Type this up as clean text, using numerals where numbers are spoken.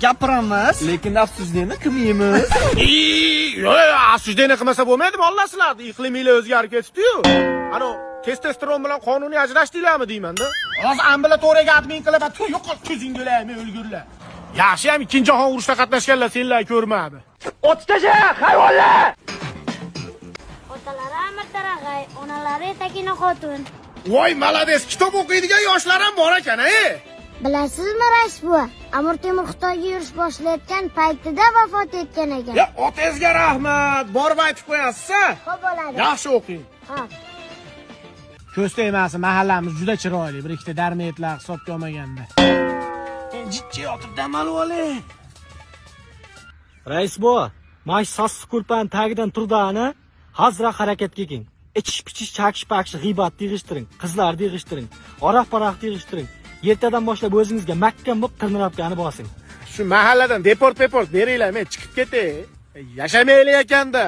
Gapiramiz. Lekin обсуждение qilmaymiz. Yo'q, осуждение qilmasa bo'lmaydimi, Alloh sizlarni iqliminglar o'zgarib ketibdi-yu. Ano, testosteron bilan qonuniy ajrashdinglarmi deyman-da. Hozir ambulatoriyaga admin qilib, tu yo'qol ko'zinglar, men o'lgurlar. Yaxshi ham ikkinchi jahon urushida qatnashganlar senlar ko'rmadi. Otalari Amir Tarag'ay, onalari Takina Xotun. Voy, молодец, kitob o'qiydigan yoshlar ham bor ekan, ey. Bilasizmi, rais buva, Amir Temur Xitoyga yurish boshlayotgan paytida vafot etgan ekan. Ya, otangizga rahmat, borib aytib qo'yasiz-a. Xo'p bo'ladi. Yaxshi o'qing. Ha. Ko'z tegmasin, mahallamiz juda chiroyli, bir ikkita darmetlar hisobga olmaganda. Jijji yotib dam olib olay. Rais buva, mana shu sassiq ko'rpani tagidan turdani hazroq harakatga keling. Ichish pichish, chakish pakish, g'iybatni yig'ishtiring, qizlarni yig'ishtiring, aroq paroqni yig'ishtiring. Ertadan boshlab o'zingizga mahkam bo'lib tirnirabkani bosing. Shu mahalladan deport peport beringlar, men chiqib ketay. Yashamaylik ekanda.